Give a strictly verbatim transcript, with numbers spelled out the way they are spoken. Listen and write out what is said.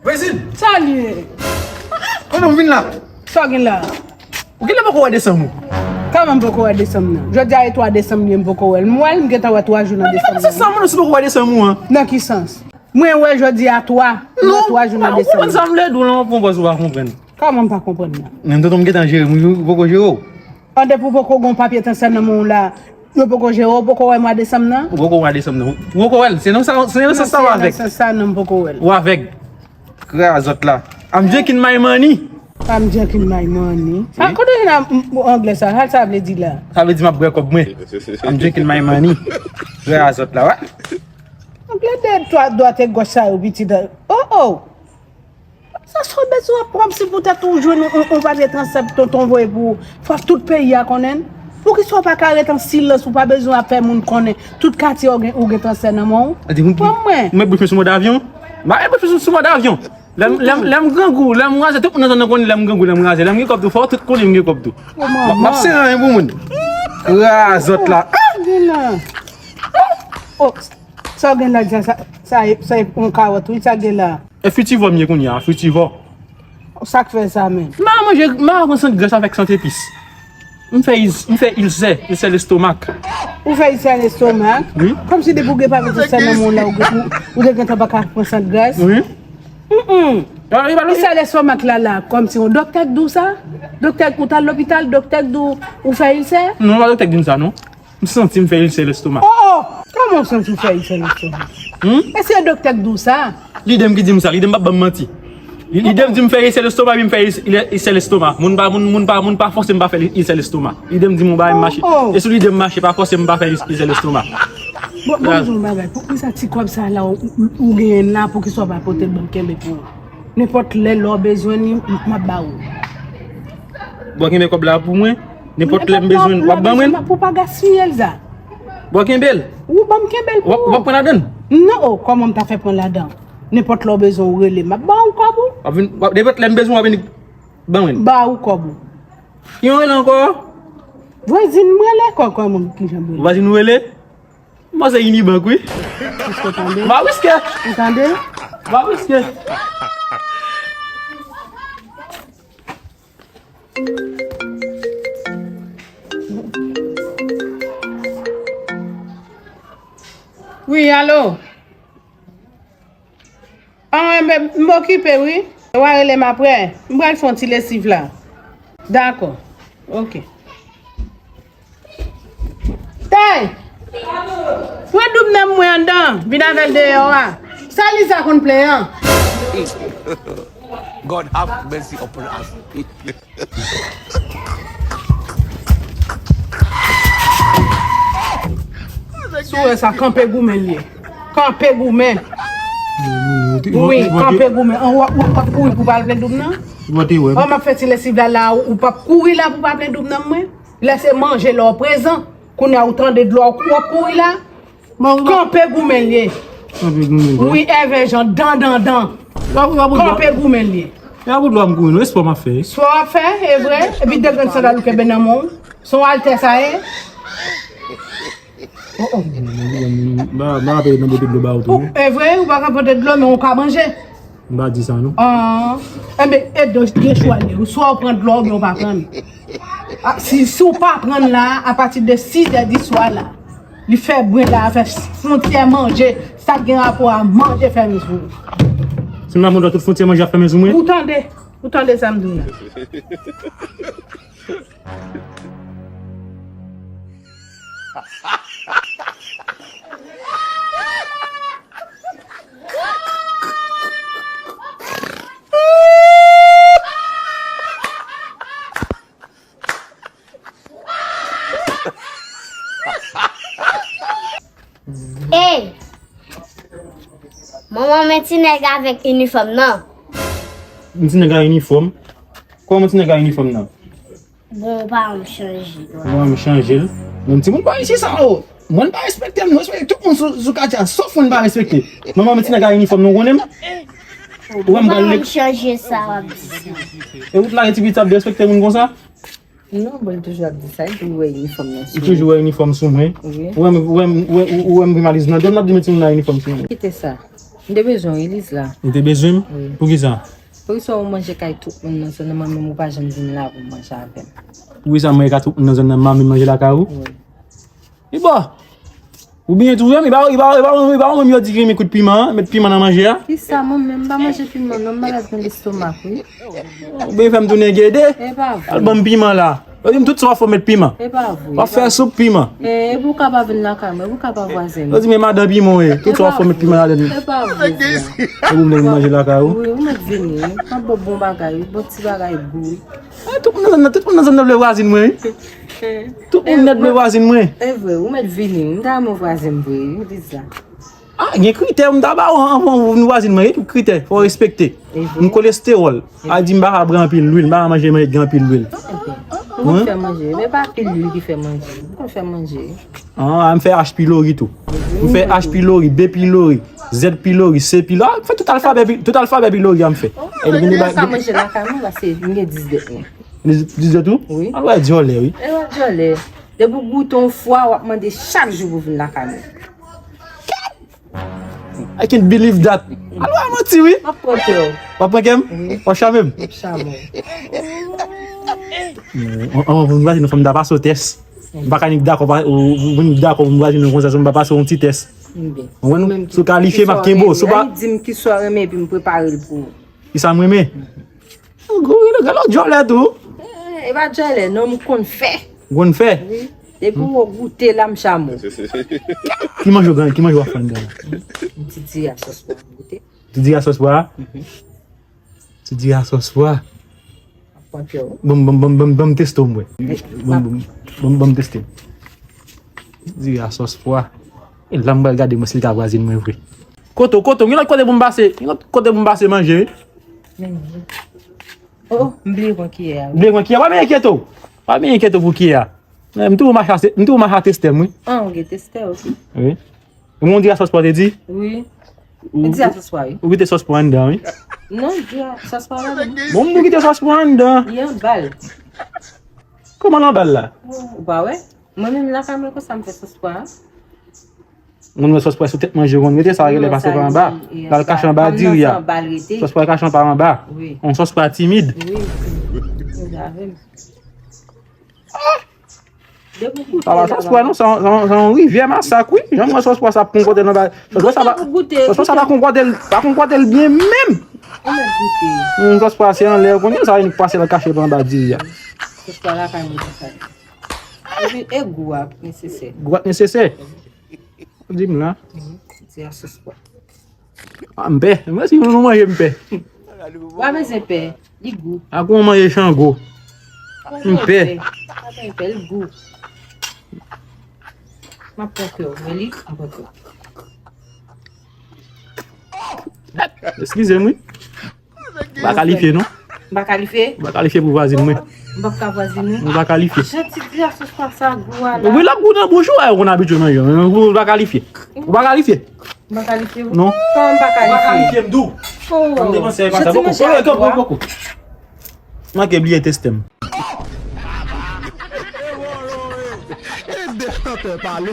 Vwezin! Sa l ye? Kòman w vin la? Sa w gen la? Ou genlè poko wè desanm ou? Kòman m poko wè desanm nan? Jodi a e twa desanm li ye, m poko wè l. M wè l, m gentan wè twa jou nan desanm nan. Nan ki sans sa, moun, si poko wè desanm ou an? Nan ki sans? Mwen wè jodi a twa, m wè twa jou nan desanm nan. Non, ou konprann sa m vle di w lan, ou konprann sa ou pa konprann. Kòman m pa konprann nan? Menm tonton m gentan jere m, ou poko jere w. An depi w poko gen yon papye transfè nan men w la, yo poko jere w, ou poko wè mwa desanm nan? Ou poko wè desanm nan. Ou poko wè l, se nan sa, se nan sans sa w avèg. Non, se nan sans sa non, m poko wè l. Ou avèg. Krazòt la. I'm drinking my money. I'm drinking my money. Sa, kote w jwenn anglè sa? Sa sa vle di la? Sa vle di m ap bwè kòb mwen. I'm drinking my money. Krazòt la, wè. Anglè de twa dwat e gòch sa yo pitit. Oh, oh. Sa se bezwen w ap pran si poutèt ou jwenn yon, yon, yon papye transfè tonton voye pou ou. Fò tout peyi a konnen l. Poukisa w pa ka ret an silans, ou pa bezwen ap fè moun konnen. Tout katye ou gen, ou gen transfè nan men w. Pran mwen. Mwen bouch mwen sou mòd avyon. Mwen bouch mwen sou mòd avyon. Lè m, lè m, lè m grangou, lè m razè, tout moun nan zòn nan konnen lè m grangou, lè m razè. Lè m gen kòb tou, fò tout konnen m gen kòb tou. M ap, m ap sere anyen pou moun. Razòt la. Sa gen la? Oh, sa w gen la, sa, sa, sa, sa yon kawòt, wi, sa gen la. E fritivò m ye kounye a, fritivò. Sa k fè sa menm? M a manje, m a pran sant grès avèk sant epis. M fè, m fè ilsè, ilsè lestomak. Ou fè ilsè lestomak? Wi. Kòmsi depi w gen papye transfè nan men w la, ou, ou, ou te gentan pa ka pran sant grès? Wi. Mm. Ilsè lestomak la, la, kòmsi yon doktè k di w sa? Doktè, ou t al lopital, doktè k di w ou fè ilsè? Non, pa doktè k di m sa, non. M santi m fè ilsè lestomak. Oh, oh! Kòman w santi w fè ilsè lestomak? Hmm? E se doktè k di w sa? Lidè m ki di m sa, lidè m p ap ban m manti. Li, lidè m di m fè ilsè lestomak, epi m fè ilsè, ilsè lestomak. Moun pa, moun, moun pa, moun pa fòse m pa fè ilsè lestomak. Lidè m di m yon bagay m mache. Oh, oh. E sou lidè m mache, pa fòse m pa fè ilsè lestomak. Bon, bon, m di w yon bagay. Poukisa ti kòb sa la ou, ou, ou genyen la, poukisa w pa pote l ban m kenbe pou ou? Nenpòt lè, lè w bezwen li, m, m ap ba ou. Bon, kenbe kòb la pou mwen. Nenpòt lè m bezwen, w ap ban mwen l? Pou pa gaspiye l, sa. Bon, kenbe l. Ou ban m kenbe l pou ou. W ap pran ladan l? Non, oh, kòman m ta fè pran ladan? Nenpòt lè w bezwen, ou rele m, m ap ba ou kòb ou. W ap vin, w ap, nenpòt lè m bezwen, w ap vin ban mwen l? Ba ou kòb ou. Ki yon rele ankò? Vwazin m rele, kò, kòman, kijan m rele? Vwazin ou rele? M panse Unibank, wi. Èske w tande? M pa riske. Ou tande? M pa riske. Wi, alo. Ah, m, m okipe, wi. W a rele m apre. M pral fè yon ti lesiv la. Dakò. Oke. Tay! Pran doub nan mwen anndan, vin avè l deyò a. Sa Liza konn plen an? God have mercy upon us. Si w wè sa, kanpe goumen l ye. Kanpe goumen. Wi, kanpe goumen. An, w ap, w ap kouri pou w pa al plen doub nan? An, m ap fè ti lesiv la, la, ou p ap kouri la pou w pa plen doub nan mwen? Lè se manje lè w prezan. Kounye a ou tande dlo a, ou ap kouri la? Kanpe goumen l ye. Kanpe goumen l ye. Wi, èvè jan, dan, dan, dan. Kanpe goumen l ye. E a bout dlo a m kouri, non, e spò m ap fè. Spò w ap fè, e vre? Epi de grenn sandal ou kenbe nan men w. Se yon altè sa ye? Oh, oh. M pa, m pa rapele nan pote dlo ba ou tou, non. E vre, ou pa ka pote dlo, men ou ka manje. M pa di sa, non. Ah, enben, e de, de chwa li. Swa ou pran dlo oubyen ou pa pran. Ah, si, si ou pa pran la, apati de sis è di swa la, li fè bren la, fè fwontyè manje, sa k gen rapò a manje fèmen sou ou. Si m pa pran dlo, tout fwontyè manje ap fèmen sou mwen? Ou tande, ou tande sa m di w la. Ey! Manman, men ti nèg avèk inifòm nan. Men ti nèg a inifòm? Kòman ti nèg a inifòm nan? Bon, ou pa wè m chanje. Ou pa wè m chanje l? Menm timoun pa isi sa, o. Mwen pa respekte m, m respekte tout moun sou, sou katye a, sòf mwen pa respekte. Manman, men ti nèg a inifòm nan, ou konnen m? Ou wè m pral lek. Ou pa wè m chanje sa, w ap di sa. E ou t lage ti pitit ap derespekte moun konsa? Non, bon, li toujou ap di sa, li toujou wè inifòm nan sou mwen. Li toujou wè inifòm sou mwen. Wi. Ou wè m, ou wè m, ou wè, ou wè m gen valiz nan do m, l ap di men timoun nan inifòm sou mwen. Kite sa. M te bezwen w wi, Lizla. Ou te bezwen m? Wi. Poukisa? Poukisa ou manje kay tout moun nan zòn nan, mwen menm ou pa janm vin la pou manje avè m? Poukisa mwen ka tout moun nan zòn nan, mwen menm manje lakay ou? Wi. Li bon. Ou byen twouve m, li pa, li pa, li pa, li pa mwen menm yo di ki renmen kout piman an, met piman nan manje a. Kisa mwen menm, m pa manje piman non, m malad nan lestomak wi. Ou byen fè m tounen gede. E pa vre. Al ban m piman la. Yo di m tout sa w ap fè w met piman. E pa vre. W ap fè soup piman. E, e pou w ka pa vin lakay mwen, e pou w ka pa vwazen m. Yo di men madan piman w ye, tout sa w ap fè w met piman ladan l. E pa vre. E pou m vin manje lakay ou? Wi, ou mèt vini wi. M ap ba w bon bagay wi, bon ti bagay gou wi. Ah, tout moun nan zòn nan, tout moun nan zòn nan vle vwazin mwen wi. Tout moun nèt vle vwazin mwen. E vre, ou mèt vini wi. M ta renmen w vwazin m vre wi, Lizla. Ah, gen kritè m ta ba ou anvan ou vin vwazin mwen, gen tout kritè, fò w respekte. M kolestewòl. A di m pa ka bwè anpil lwil, m pa ka manje manje ki gen anpil lwil. Ou konn fè manje, men pa anpil lwil ki fè manje. Ou konn fè manje. Ah, m fè H pylori tou. M fè H pylori, B pylori, Z pylori, C pylori. Ah, m fè tout alfabè, tout alfabè pylori a m fè. Ou ka manje lakay mwen paske m gen dis dèt mwen. Dis dèt ou? Wi. Al wè dyòlè wi. E wè dyòlè. Depi w goute yon fwa, w ap mande chak jou pou vin lakay mwen. I can't believe that. Al wè manti wi. M ap pranke w. W ap pranke m? Wi. W ap chame m? M ap chame w. Anvan pou m vwazen yon fanm ta pase w tès. M pa ka nik dakò, ou vin dakò pou m vwazen yon konsa san m pa pase w yon ti tès. Ou konprann? Si w kalifye, m ap kenbe w. Si w pa di m kisa w renmen epi m prepare l pou ou. Kisa m renmen? Gwo, gade lòt dyòlè tou. E pa dyòlè non, m konn fè. Ou konn fè? Wi. Depi w goute la m chame w. Ki manje w gen, ki manje w ap fè anndan la? Ti diri a sòs pwa m goute. Ti diri a sòs pwa? Ti diri a sòs pwa? Ap pran pye w. Bon, bon, bon, bon, bon, teste w m wè. Bon, bon, bon, bon, teste. Ti diri a sòs pwa. E la m pral gade mwen si l ka vwazin mwen vre. Kote w, kote w, gen lòt kote pou m pase, gen lòt kote pou m pase manje wi. Oh, m bliye pran kiyè a. Bliye pran kiyè. Pa byen enkyete w. Pa byen enkyete w pou kiyè a. Men, m toujou mache a, m toujou mache a testè m wi. Ah, ou gen testè, ok. Wi. Ou di a sòs pwa te di? Wi. Ou di a sòs pwa wi. Ou kite sòs pwa anndan wi. Non, di a sòs pwa la. Bon, m di w kite sòs pwa anndan. Li anba l. Kòman l anba l la? Ou pa wè? Mwen menm lakay mwen konsa m fè sòs pwa. Moun wè sòs pwa sou tèt manje, ou konn rete sa rele pase pa anba. L al kache anba diri a. Sòs pwa kache anba anba. Yon sòs pwa timid. Wi. Ou lave m. Sa pa sòs pwa non, sa yon rivyè masak wi. Jan m wè sòs pwa sa ap konpòte l anba. Sòs pwa sa pa konpòte l, pa konpòte l byen menm. Yon sòs pwa se anlè ou konnen sa yon pase l al kache anba diri a. Sòs pwa lakay mwen konsa. Epi e gou a k nesesè. Gou a k nesesè. Di m la. Ti a sòs pwa. Ah, m pè. Mwen si nou manje m pè. Ou pa bezwen pè. Li gou. Ak ou manje chango. M pè. Pa gen pè, li gou. M ap pran kè w, men li, m pran kè w. Eskize m wi. M pa kalifye non. M pa kalifye? M pa kalifye pou vwazin mwen. M p ap ka vwazin ou? M pa kalifye. Jan ti diri a sòs pwa sa gou a la. Wi, l ap gou nan bouch ou, ou konn abitye manje. Ou pa kalifye. Ou pa kalifye. M pa kalifye pou? Non. Kòman m pa kalifye? Ou pa kalifye, m di w. Oh. Ban m depanse pa sa. Poko, poko, poko. Manke bliye teste m. E de chantè pale.